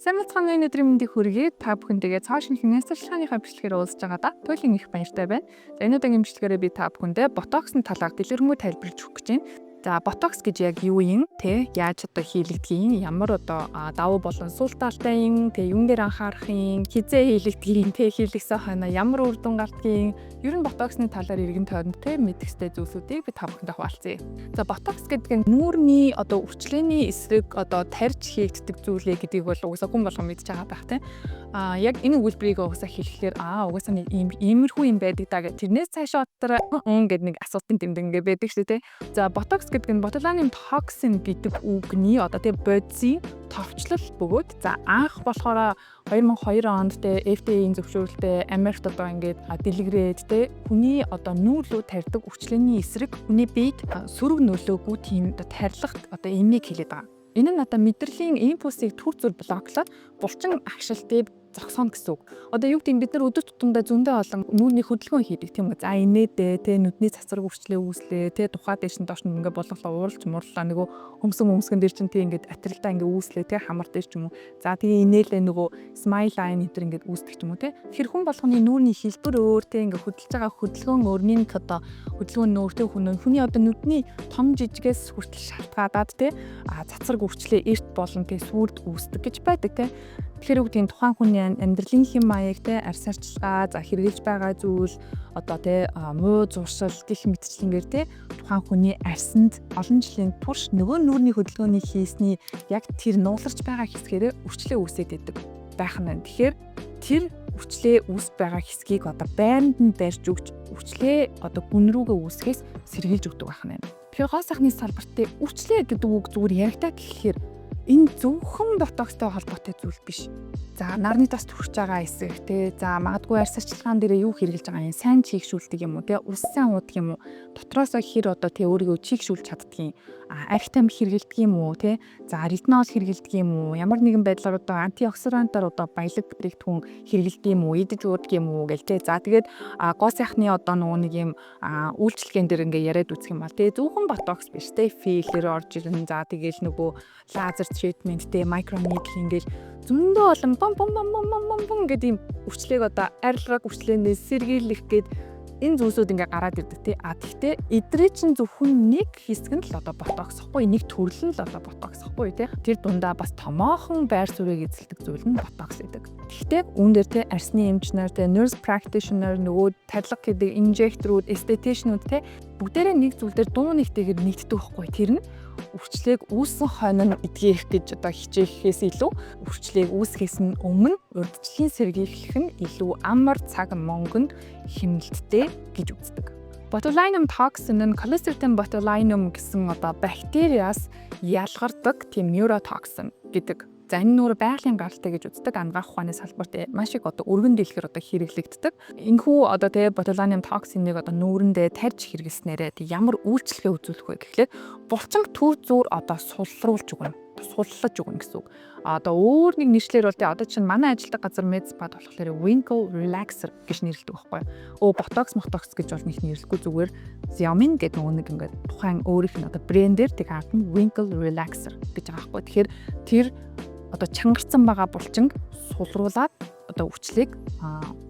Сайн байцгаана уу, өнөөдрийн мэндийг хүргэе. Та бүхэнтэйгээ цоо шинэхэн арьс арчилгааныхаа бичлэгээр уулзж байгаадаа туйлын их баяртай байна. За, энэ удаагийн бичлэгээрээ би та бүхэндээ ботоксны талаар дэлгэрэнгүй тайлбарлаж өгөх гэж байна. За, ботокс гэж яг юу юм те, яаж одоо хийлэгдгийг, ямар одоо давуу болон сул талтай юм те, юун дээр анхаарах юм, хэзээ хийлэгдгийг те, хийлгэсэн хойноо ямар үр дүн гардгийг, ер нь ботоксны талаар эргэн тойронд те мэдэх ёстой зүйлсүүдийг би та бүхэндээ хуваалцъя. За, ботокс гэдэг нь нүүрний одоо үрчлээний эсрэг одоо тарьж хийгддэг зүйлээ гэдгийг бол угаасаа хүн болгон мэдж байгаа байх те. Яг энэ өгүүлбэрийг угаасаа хэлэхлээр угаасаа нэг ийм иймэрхүү юм байдаг даа гэх, тэрнээс цаашаа дотор гэдэг нэг асуултын тэмдэг ингээ байдаг шүү дээ. За, ботокс гэдэг нь botulinum toxin гэдэг үгний одоо тий бодисын товчлол бөгөөд, за, анх болохоор 2002 онд те FDA-ийн зөвшөөрөлтэй Америкт одоо ингээд дэлгэрээд те хүний одоо нүүр лүү тарьдаг үрчлээний эсрэг хүний биед сөрөг нөлөөгүй тийм одоо тарилгат одоо эмийг хэлээд байгаа. Энэ нь одоо мэдрэлийн импульсыг түр зуур block лоод булчин агшилтыг зогсооно гэсэн үг. Одоо юу гэдэг, бид нар өдөр тутамдаа зөндөө олон нүүрний хөдөлгөөн хийдэг, тийм үү? За, инээдээ те нүдний цацраг үрчлээ үүслээ те, тухай дээш нь доош нь ингээ болголоо, ууралж муурлаа, нөгөө хөмсөн өмсгөн дээр чинь те ингээд атиралдаа ингээ үүслээ те, хамар дээр ч юм уу. За, тэгээ инээлээ, нөгөө smile line энэ төр ингээд үүсдэг ч юм уу те. Тэгэхээр хүн болгоны нүүрний хэлбэр өөр те, ингээ хөдөлж байгаа хөдөлгөөн өөр, нэг одоо хөдөлгөөн нөөр те, хүний одоо нүдний том жижигээс хүртэл шалтгаалаад те цацраг үрчлээ эрт болон те сүйрд үүсдэг гэж байдаг те. Тэгэхээр юу гэдгийг, тухайн хүний амьдралын хэм маяг те, арьс арчилгаа, за, хэрэглэж байгаа зүйл, одоо те муу зуршил гэх мэтчлэнгээр те тухайн хүний арьсанд олон жилийн турш нөгөө нүүрний хөдөлгөөний хийсний яг тэр нууларч байгаа хэсгээрээ үрчлээ үүсээд идэг байх нь. Тэгэхээр тэр үрчлээ үүс байгаа хэсгийг одоо байранд нь барьж өгч, үрчлээ одоо гүн рүүгээ үүсгэхээс сэргийлж өгдөг байх нь. Тэгэхээр гоо сайхны салбарт те үрчлээ гэдэг үг зүгээр яригдаад гэхээр энэ зөвхөн ботокстой холбоотой зүйл биш. За, нарны тос түрхэж байгаа хэсэг те, за, магадгүй арьс арчилгаан дээрээ юу хэрэглэж байгаа юм, сайн чийгшүүлдэг юм уу те, ус сайн уудаг юм уу, дотроосоо хэр одоо те өөрийгөө чийгшүүлж чаддаг юм, арх тамхи хэрэглэдэг юм уу те, за, ретинол хэрэглэдэг юм уу, ямар нэгэн байдлаар одоо антиоксидантаар одоо баялаг бүтээгдэхүүн хэрэглэдэг юм уу, идэж уудаг юм уу гэл те. За, тэгээд гоо сайхны одоо нөгөө нэг юм үйлчилгээн дээр ингээ яриад үзэх юм бол те зөвхөн ботокс биш те, филлер орж ирнэ. За, тэгээл нөгөө лазер treatment те, microneedling ингээл зөндөө олон бом бом бом бом бом бом бом гэдэг ийм үрчлээг одоо арилгаг, үрчлээнээс сэргийлэх гээд энэ зүйлсүүд ингээ гараад ирдэг тий. А тэгтээ эдрээ чинь зөвхөн нэг хэсэг нь л одоо ботокс хгүй, нэг төрөл нь л одоо ботокс хгүй тий. Тэр дундаа бас томоохон байр суурийг эзэлдэг зүйл нь ботокс гэдэг. Тэгтээ үүн дээр те арьсны эмч нар те, nurse practitioner, нөгөө тарилга гэдэг injector үүд, esthetician үүд те бүгдээрээ нэг зүйл дээр дуу нэгтэйгээр нэгддэг байхгүй. Тэр нь үрчлээг үүссэн хойно нь эдгээх гэж одоо хичээхээс илүү үрчлээг үүсгэхээс нь өмнө урьдчилан сэргийлэх нь илүү амар, цаг, мөнгөнд хэмнэлттэй гэж үздэг. Botulinum toxin нь Clostridium botulinum гэсэн одоо бактериас ялгардаг тийм neurotoxin гэдэг. За, энэ нүүр байгалийн гаралтай гэж үздэг, анагаах ухааны салбарт маш их одоо өргөн дэлгэр одоо хэрэглэгддэг. Энэхүү одоо тэгээ botulinum toxin ыг одоо нүүрэндээ тарьж хэрэглэснээрээ тэг ямар үйлчилгээ үзүүлэх вэ гэхлээр булчин түр зуур одоо сулруулж өгнө, суллаж өгнө гэсэн үг. Одоо өөр нэг нэршлэр бол тий одоо чинь манай ажилладаг газар med spa болохоор wrinkle relaxer гэж нэрлэдэг байхгүй юу. Өө, ботокс мотокс гэж бол нэг нэрлэхгүй, зүгээр Xeomin гэдэг нөгөө нэг ингээд тухайн өөрийнх нь одоо брэндээр тэг ард нь wrinkle relaxer гэж байгаа байхгүй. Тэгэхээр тэр одоо чангарсан байгаа булчинг сулруулад одоо үрчлийг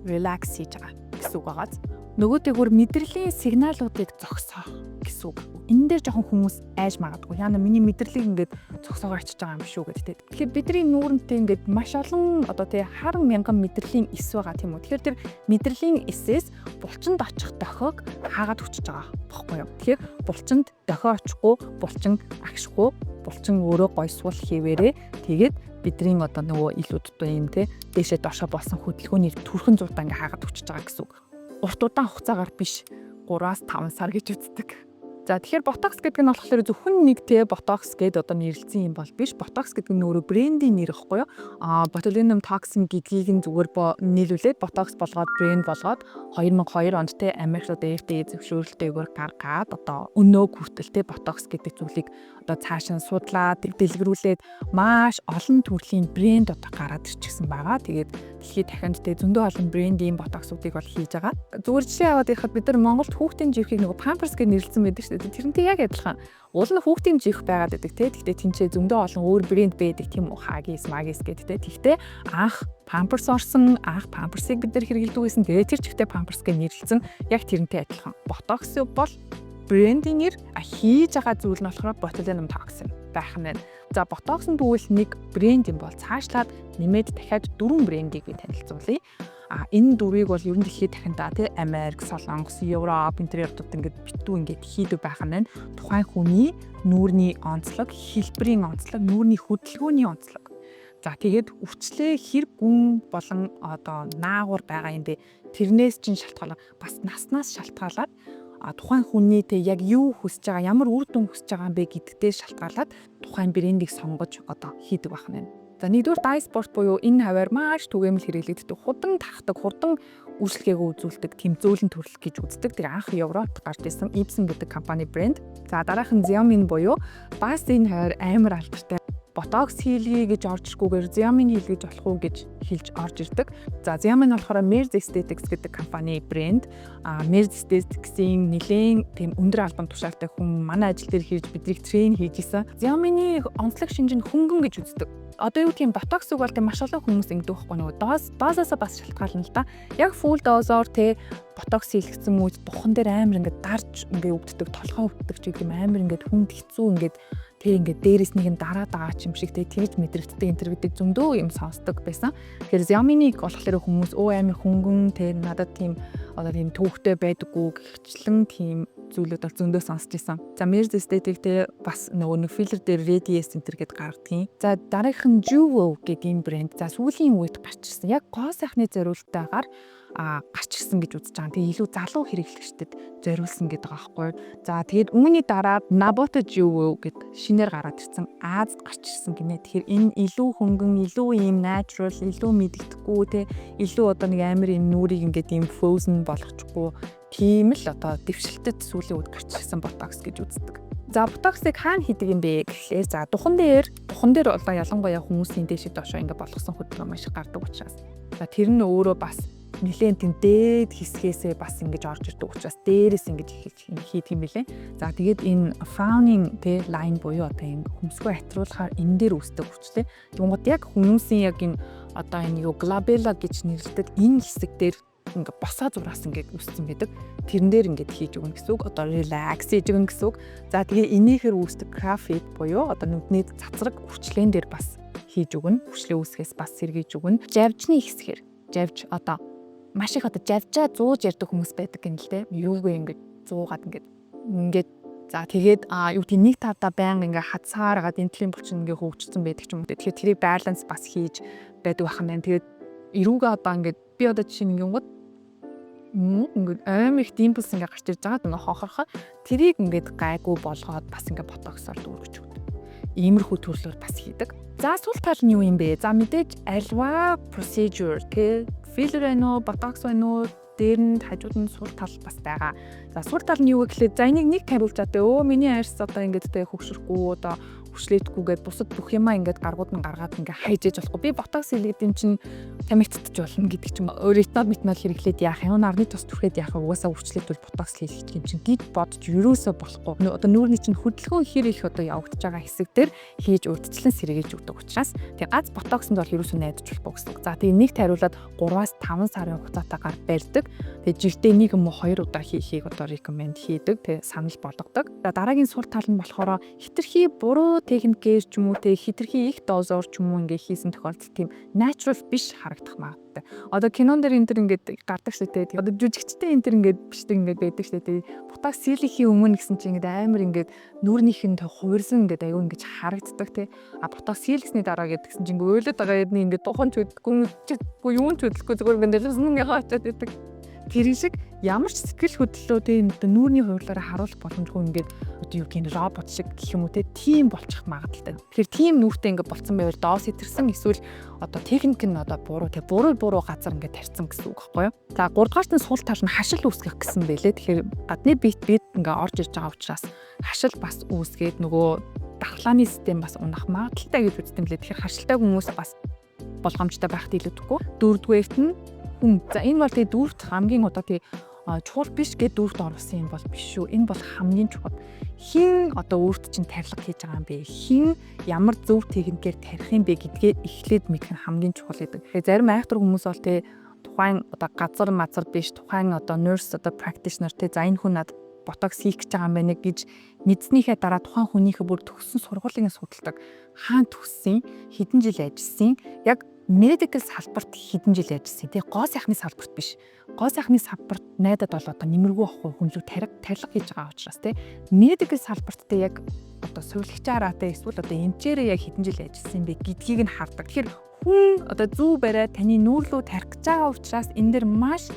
relax хийж байгаа гэсэн үг байгааз. Нөгөөтэйгүр мэдрэлийн сигналуудыг зогсоох гэсэн үг. Энэ дээр жоохон хүмүүс айж магадгүй. Яна, миний мэдрэлийг ингээд зогсоогоо очиж байгаа юм шүү гэдэг. Тэгэхээр бидний нүүрэнтэй ингээд маш олон одоо тий харан мянган мэдрэлийн эс байгаа, тийм үү. Тэгэхээр тэр мэдрэлийн эсээс булчинд очих дохиог хаагаад өчөж байгаа бохгүй юу. Тэгэхээр булчинд дохио очихгүй, булчин агшихгүй, булчин өөрөө гой сул хийвэрээ, тэгээд бидний одоо нөгөө илүү дутуу юм те дээшээ доошоо болсон хөдөлгөөний түрхэн зурдаа ингээ хаагаад өчөж байгаа гэсэн үг. Урт удаан хугацаагаар биш, 3-аас 5 сар гэж үздэг. За, тэгэхээр ботокс гэдэг нь болохоор зөвхөн нэг те ботокс гэдээ одоо нэрлэсэн юм бол биш. Ботокс гэдэг нь өөрөө брендийн нэр ихгүй юу? Botulinum toxin гэдгийг нь зүгээр нийлүүлээд ботокс болгоод, брэнд болгоод 2002 онд те Америкт одоо FDA зөвшөөрөлтөйгээр гаргаад одоо өнөөг хүртэл те ботокс гэдэг зүйлийг одоо цааш нь судлаад, дэлгэрүүлээд маш олон төрлийн брэнд одоо гараад ирчихсэн байгаа. Тэгээд Дэлхийд дахинд те зөндөө олон брендийн ботоксуудыг бол хийж байгаа. Зүгээр жишээ аваад ярихад, бид нар Монголд хүүхдийн живхийг нөгөө Pampers гэж нэрлэсэн байдаг шүү дээ. Тэрнтэй яг адилхан. Уул нь хүүхдийн живх байгаад байдаг те. Гэхдээ тэнцээ зөндөө олон өөр брэнд байдаг, тийм үү? Huggies, Magis гэдэг те. Тэгтээ анх Pampers орсон, анх Pampers-ыг бид нар хэрэглэдэг байсан. Тэгээд тэр чигтээ Pampers гэж нэрлэсэн. Яг тэрнтэй адилхан. Ботокс бол брендийн нэр, хийж байгаа зүйл нь болохоор botulinum toxin байх нь байна. За, ботокс нь тэгвэл нэг брэнд юм бол цаашлаад нэмээд дахиад дөрвөн брендийг би танилцуулъя. А энэ дөрвийг бол ер нь дэлхийд дахиндаа тий Америк, Солонгос, Европ энэ төр явдууд ингээд битүү ингээд хийдэг байх нь байна. Тухайн хүний нүүрний онцлог, хэлбэрийн онцлог, нүүрний хөдөлгөөний онцлог. За, тэгээд өвчлээ хэр гүн болон одоо наагур байгаа юм бэ? Тэрнээс чинь шалтгаалаад, бас наснаас шалтгаалаад, тухайн хүний те яг юу хүсэж байгаа, ямар үр дүн хүсэж байгаа юм бэ гэдэгтээ шалтгаалаад тухайн брендийг сонгож одоо хийдэг байх нь. За, нэгдүгээр Dysport буюу энэ хаваар маш түгээмэл хэрэглэгддэг, хурдан тархдаг, хурдан үйлчилгээг үзүүлдэг тийм зөөлөн төрөл гэж үздэг. Тэр анх Европт гарч ирсэн Ipsen гэдэг компани брэнд. За, дараах нь Xeomin буюу бас энэ хаваар амар алдартай, ботокс хийлгэе гэж орж ирэхгүйгээр Xeomin хийлгэж болох уу гэж хэлж орж ирдэг. За, Xeomin болохоор Merz Aesthetics гэдэг компани брэнд. А Merz Aesthetics-ийн нэлээд тийм өндөр албан тушаалтай хүн манай ажил дээр хийж биднийг train хийж исэн. Xeomin-ы онцлог шинж нь хөнгөн гэж үздэг. Одоо юу гэх юм, ботокс үг бол тийм маш олон хүмүүс ингэдэг байхгүй, нөгөө дозоосоо бас шалтгаална л да. Яг full dose-оор те ботокс хийлгэсэн үед духан дээр амар ингээд дарж ингээд өвддөг, толгой өвддөг ч гэдэг юм, амар ингээд хүнд хэцүү, ингээд тэг ингээд дээрэс нэг нь дараад байгаа ч юм шиг те тэгж мэдрэгддэг энэ төр гэдэг зөндөө юм сонсдог байсан. Тэгэхээр Xeomin-ыг болохоор хүмүүс өө амар хөнгөн те, надад тийм одоо тийм төвөгтэй байдаггүй гэгчлэн тийм зүйлүүд бол зөндөө сонсч исэн. За, Merz Aesthetic те бас нөгөө нэг filler дээр Radiesse энэ төр гэд гардгийн. За, дараагийнх нь Juvo гэдэг энэ брэнд. За, сүүлийн үед гарч ирсэн. Яг гоо сайхны зориултаагаар гарч ирсэн гэж үзэж байгаа. Тэгээ илүү залуу хэрэглэгчдэд зориулсан гэдэг байгаа байхгүй. За, тэгээд үүний дараа Nabota Juvo гэд шинээр гараад ирсэн. Азид гарч ирсэн гинэ. Тэгэхээр энэ илүү хөнгөн, илүү ийм natural, илүү мэдэгдэхгүй те, илүү одоо нэг амар юм нүрийг ингээд ийм frozen болгочихгүй тийм л одоо дэвшилтэд сүүлийн үед гарч ирсэн ботокс гэж үздэг. За, ботоксыг хаана хийдэг юм бэ гэхлээр, за, духан дээр одоо ялангуяа хүмүүсийн дээшээ доошоо ингээд болгосон хөдөлгөөн маш их гардаг учраас, за, тэр нь өөрөө бас нэлээд тийм дээд хэсгээсээ бас ингэж орж ирдэг учраас дээрээс ингэж эхэлж хийдэг юм билээ. За, тэгээд энэ frowning тэ line буюу одоо энэ хөмсгөө хатруулахаар энэ дээр үүсдэг өвчлээ. Тэгэнгүүт яг хүмүүсийн яг энэ одоо энэ юу glabella гэж нэрлэдэг энэ хэсэг дээр ингээ босоо зураас ингээд үүссэн байдаг. Тэрэн дээр ингээд хийж өгнө гэсэн үг. Одоо relax хийж өгнө гэсэн үг. За, тэгээ инээхэр үүсдэг craft буюу одоо нүдний цацраг өвчлэн дээр бас хийж өгнө. Өвчлөө үүсгэхээс бас сэргийж өгнө. Жавжны хэсгээр, жавж одоо маш их одоо жавжаа зууж ярьдаг хүмүүс байдаг юм л те. Юугүй ингээд зуугаад ингээд. За, тэгээд юу гэдэг, нэг талдаа байнга ингээ хадсаар гаад энэ төрлийн булчин ингээ хөгжсөн байдаг ч юм уу. Тэгэхээр тэрийг баланс бас хийж байдаг байх юм байна. Тэгээд эрүүгээ одоо ингээд би одоо жишээ нь ингэнгүүт ингээд амар их dimples ингээ гарч ирж байгаа, ингээ хонхорхоо тэрийг ингээд гайгүй болгоод бас ингээ ботоксоор дүүргэж өгдөг. Иймэрхүү төрлөөр бас хийдэг. За, сул тал нь юу юм бэ? За, мэдээж альва procedure тэ, filler байна уу, ботокс байна уу, дээр нь хажууд нь сул тал бас байгаа. За, сул тал нь юу вэ гэхлээр, за, энийг нэг хариулж чадаа. Өө, миний арьс одоо ингээд тэ хөгшөрөхгүй, одоо хүчлээдгүйгээд бусад бүх юмаа ингээд гаргууд нь гаргаад ингээд хайж ээж болохгүй. Би ботокс хийлгэд юм чинь тамигтдаж болно гэдэг чинь, ретинол метнол хэрэглээд яах юм, нарны тус түрхэд яах юм, угаасаа өвчлээд бол ботокс хийлгэх юм чинь гэж бодож ерөөсөө болохгүй. Одоо нүүрний чинь хөдөлгөөн хэр их одоо явагдаж байгаа хэсэг дээр хийж урьдчилан сэргийж өгдөг учраас тэг гац ботоксонд бол ерөөсөө найдаж болохгүй гэсэн. За, тэгээ нэгт хариулаад 3-аас 5 сарын хугацаатаагаар барьдаг. Тэгээ жилдээ нэг юм уу хоёр удаа хийхийг одоо recommend хийдэг. Тэгээ санал болгодог. За, дараагийн сул тал нь болохоор хэтэрхий буруу техникээр ч юм уу те, хэтэрхий их дозоор ч юм уу ингээ хийсэн тохиолдолд тийм natural биш харагдах магадaltaй. Одоо кинон дээр энэ төр ингээд гардаг шүү дээ. Одоо жүжигчтэй энэ төр ингээд бичдэг ингээд байдаг шүү дээ. Ботокс хийлгэхийн өмнө гэсэн чинь ингээд амар ингээд нүүрнийх нь хувирсан ингээд аюу ингэж харагддаг те. А ботокс хийлгэсний дараа гэдгсэн чинь ингээд уйлаад байгаа юмны ингээд духан ч хөдлөхгүй, юун ч хөдлөхгүй, зүгээр ингээд нэлсэн ингээд очиад байдаг. Тэр шиг ямар ч сэтгэл хөдлөлөө те нүүрний хувирлаараа харуулах боломжгүй, ингээд одоо юу гэх юм, робот шиг гэх юм уу те, тийм болчих магадлалтай. Тэгэхээр тийм нүүртэй ингээд болцсон байвал доос итэрсэн эсвэл одоо техник нь одоо буруу те, буруу буруу газар ингээд тарьсан гэсэн үг байхгүй юу? За, гуравдугаарт нь сул тал нь хашил үүсгэх гэсэн байлээ. Тэгэхээр гадны бит бит ингээд орж ирж байгаа учраас хашил бас үүсгээд нөгөө дархлааны систем бас унах магадлалтай гэж үздэг юм лээ. Тэгэхээр хашилтай хүмүүс бас Болгоомжтой байхад илүүдэхгүй. Дөрөвдүгээрт нь хүн. За, энэ бол тэгээ дөрөвт хамгийн одоо тий чухал биш гээд дөрөвт оруулсан юм бол биш шүү. Энэ бол хамгийн чухал. Хэн одоо өөрт чинь тарилга хийж байгаа юм бэ? Хэн ямар зөв техникээр тарих юм бэ гэдгээ эхлээд мэдэх нь хамгийн чухал гэдэг. Тэгээ зарим айхтар хүмүүс бол тий тухайн одоо газар мазар биш, тухайн одоо nurse, одоо practitioner тий, за, энэ хүн над ботокс хийх гэж байгаа юм байна гэж мэдснийхээ дараа тухайн хүнийхээ бүр төгссөн сургуулийн судалдаг. Хаана төгссөн, хэдэн жил ажилласан, яг medical салбарт хэдэн жил ажилласан, тий, гоо сайхны салбарт биш. Гоо сайхны салбарт найдад бол одоо нэмэргүй ахгүй, хүн лүү тарилга хийж байгаа учраас, тий. Medical салбарт тий яг одоо сувилагчаараа тий эсвэл одоо эмчээрээ яг хэдэн жил ажилласан юм бэ гэдгийг нь хардаг. Тэгэхээр хүн одоо зүү бариад таны нүүр лүү тарих гэж байгаа учраас энэ дэр маш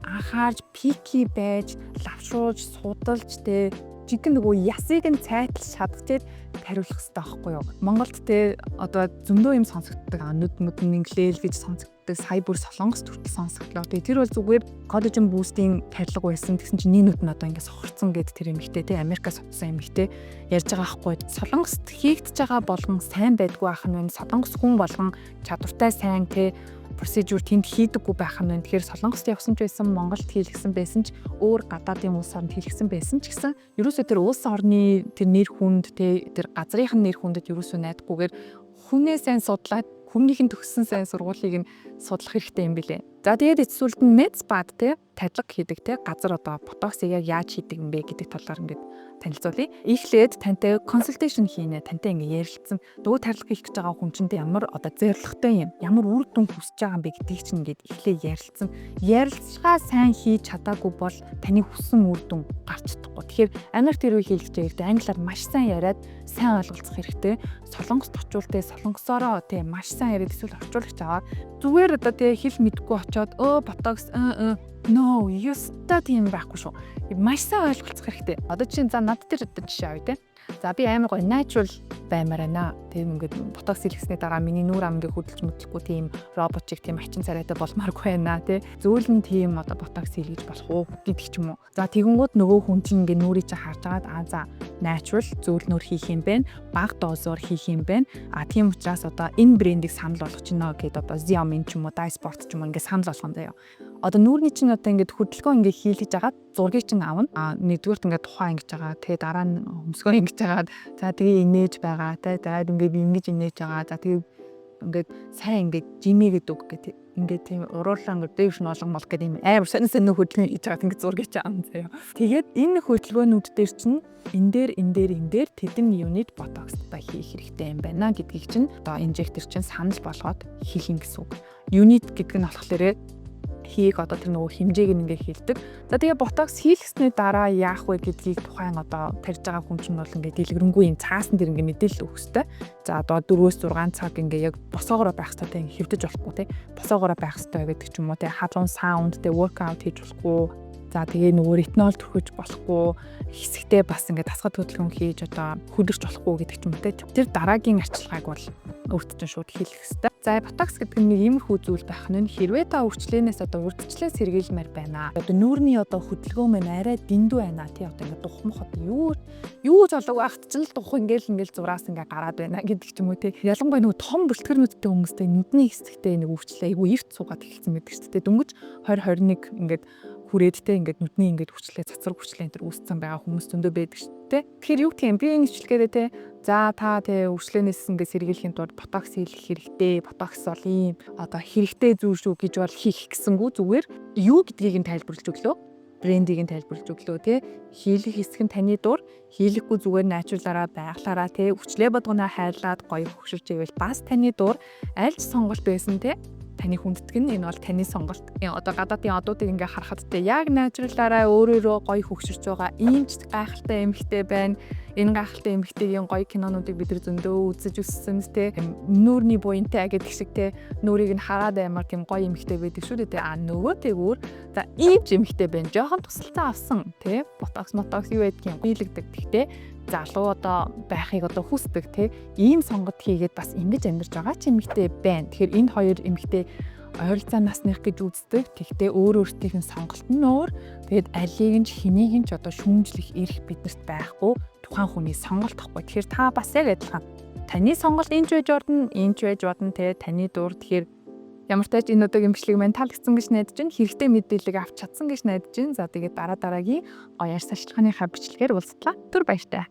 анхаарч, picky байж, лавшруулж, судалж, те, жинхэнэ нөгөө ясыг нь цайтал шадчихээд тариулах хэрэгтэй байхгүй юу? Монголд те одоо зөндөө юм сонсогддог. Нүд мүд инглээл гэж сонсогддог. Сая бүр Солонгост хүртэл сонсогдлоо. Тэгээ тэр бол зүгээр collagen boost-ийн тарилга байсан. Тэгсэн чинь нэг нүд нь одоо ингэ сохорцсон гэд тэр эмэгтэй те, Америкаас очсон эмэгтэй ярьж байгаа байхгүй. Солонгост хийгдэж байгаа болгон сайн байдгүй ах нь байна. Солонгос хүн болгон чадвартай, сайн те procedure тэнд хийдэггүй байх нь байна. Тэгэхээр Солонгост явсан ч байсан, Монголд хийлгсэн байсан ч, өөр гадаадын улс оронд хийлгсэн байсан ч гэсэн ерөөсөө тэр улс орны тэр нэр хүнд те, тэр газрынх нь нэр хүндэд ерөөсөө найдахгүйгээр хүнээ сайн судлаад, хүмүүнийх нь төгссөн сайн сургуулийг нь судлах хэрэгтэй юм билээ. За, тэгээд эцсүүлд нь med spa те тарилга хийдэг те газар, одоо ботоксыг яг яаж хийдэг юм бэ гэдэг талаар ингээд танилцуулъя. Эхлээд тантай consultation хийнэ, тантай ингээд ярилцсан. Нөгөө тарилга хийх гэж байгаа хүн чинь ямар одоо зорилготой юм, ямар үр дүн хүсэж байгаа юм бэ гэдгийг чинь ингээд эхлээд ярилцсан. Ярилцлага сайн хийж чадаагүй бол таны хүссэн үр дүн гарч чадахгүй. Тэгэхээр Америкт хэрвээ хийлгэж байгаа хэрэгтэй, англиар маш сайн яриад сайн ойлголцох хэрэгтэй. Солонгост очивол те солонгосоороо те маш сайн яриад эсвэл орчуулагч аваад, зүгээр одоо те хэл мэдэхгүй очоод ботокс no, ёстой тийм байхгүй шүү. Маш сайн ойлголцох хэрэгтэй. Одоо чинь за над дээр одоо жишээ авъя те. За, би амар гоё natural баймаар байна. Тийм ингээд ботокс хийлгэсний дараа миний нүүр ам ингээд хөдөлж мэдлэхгүй тийм робот чиг тийм ачин царайтай болмааргүй байна тий. Зөөлөн тийм одоо ботокс хийлгэж болох уу гэдэг ч юм уу. За, тэгэнгүүт нөгөө хүн чинь ингээд нүүрийг чинь харж агаад, аа, за, natural зөөлнөөр хийх юм байна. Бага дозоор хийх юм байна. А тийм учраас одоо энэ брендийг санал болгож байна гэдээ одоо Xeomin ч юм уу, Dysport ч юм уу ингээд санал болгоно заяа. Одоо нүүрний чинь одоо ингээд хөдөлгөөн ингээд хийлгэж агаад зургийг чинь авна. А нэгдүгüрт ингээд тухайн ингэж байгаа. Тэгээ дараа нь өмсгөө ингэж агаад, за, тэгээ инээж байгаа. Тэ за ингээд ингэж инээж байгаа. За, тэгээ ингээд сайн ингээд жимээгээд үг гэх ингээд тийм уруулаа ингээд дээвш нь болгон мол гэдэг юм амар сонин сонин хөдөлгөөн хийж байгаа ингээд зургийг чи авна заяа. Тэгээд энэ хөдөлгөөнүүд дээр чинь энэ дээр, энэ дээр, энэ дээр тэдэн unit ботокс одоо хийх хэрэгтэй юм байна гэдгийг чинь одоо injector чинь санал болгоод хийх юм гэсэн үг. Unit гэдэг нь болохоор хийх одоо тэр нөгөө хэмжээг нь ингээ хийлдэг. За, тэгээ ботокс хийлгэсний дараа яах вэ гэдгийг тухайн одоо тарьж байгаа хүн чинь бол ингээ дэлгэрэнгүй юм цаасан дээр ингээ мэдээлэл өгөх хэрэгтэй. За, одоо 4-6 цаг ингээ яг босоогоороо байх хэрэгтэй, ингээ хэвдэж болохгүй те. Босоогоороо байх хэрэгтэй гэдэг ч юм уу те. Халуун саунд те workout хийж болохгүй. За, тэгээ нөгөө ретинол түрхэж болохгүй, хэсэгтээ бас ингээд дасгал хөдөлгөөн хийж одоо хөдөрч болохгүй гэдэг ч юм уу те. Тэр дараагийн арчилгааг бол өөрт чинь шууд хийх хэрэгтэй. За, ботокс гэдэг нь нэг иймэрхүү зүйл байх нь, хэрвээ та үрчлээнээс одоо урьдчилан сэргийлмээр байна. Одоо нүүрний одоо хөдөлгөөн маань арай дэндүү байна тий, одоо ингээд духмах одоо юу юу ч болоог байхад ч л дух ингээл зураас ингээд гараад байна гэдэг ч юм уу тий. Ялангуяа нөгөө том бүлтгэрнүүдтэй хүмүүстэй нүдний хэсэгтээ нэг үрчлээ айгүй эрт суугаад эхэлсэн байдаг шүү дээ. Дөнгөж 20 21 ингээд хүрээд те ингээд нүдний ингээд хүчлээ, цацраг хүчлээ энэ төр үүссэн байгаа хүмүүс зөндөө байдаг шүү дээ. Тэгэхээр юу гэх юм, би энэ хичээлгээдээ те, за, та те үрчлээнээс ингээд сэргийлэхийн тулд ботокс хийх хэрэгтэй. Ботокс бол ийм одоо хэрэгтэй зүйл шүү гэж бол хийх гэсэнгүү, зүгээр юу гэдгийг нь тайлбарлаж өглөө, брендийг нь тайлбарлаж өглөө те. Хийлэх хэсэг нь таны дур, хийлэхгүй зүгээр natural аараа байглаараа те хүчлээ бодгоноо хайрлаад гоё хөгшөрч ивэл бас таны дур, аль ч сонголт байсан те таны хүндэтгэн, энэ бол таны сонголт. Одоо гадаадын одуудыг ингээ харахад те яг natural аараа өөрөөрөө гоё хөгшөрч байгаа ийм ч гайхалтай эмэгтэй байна. Энэ гайхалтай эмэгтэйгийн гоё кинонуудыг бид нар зөндөө үзэж өссөн те. Нүүрний буянтай гэдэг шиг те, нүүрийг нь хараад амар тийм гоё эмэгтэй байдаг шүү дээ те. А нөгөө тэгүүр за ийм ч эмэгтэй байна. Жохон тусалцаа авсан те. Ботокс мотокс юу байдгийг биелэгдэг. Гэхдээ залуу одоо байхыг одоо хүсдэг те, ийм сонголт хийгээд бас ингэж амьдарч байгаа ч эмэгтэй байна. Тэгэхээр энэ хоёр эмэгтэй ойролцоо насных гэж үздэг. Тэгтээ өөр өөртөөх нь сонголт нь өөр. Тэгээд алийг нь ч хэнийг нь ч одоо шүүмжлэх эрх биднэрт байхгүй. Тухайн хүний сонголт тахгүй. Тэгэхээр та бас яг адилхан Таны сонголт энэ ч байж болно, энэ ч байж болно те, таны дур. Тэгэхээр ямар ч тач энэ удаагийн бичлэг маань таалагдсан гэж найдаж байна. Хэрэгтэй мэдээллийг авч чадсан гэж найдаж байна. За, тэгээд дараа дараагийн гоё ярьц арчилгааныхаа бичлэгээр уулзлаа. Түр баяртай.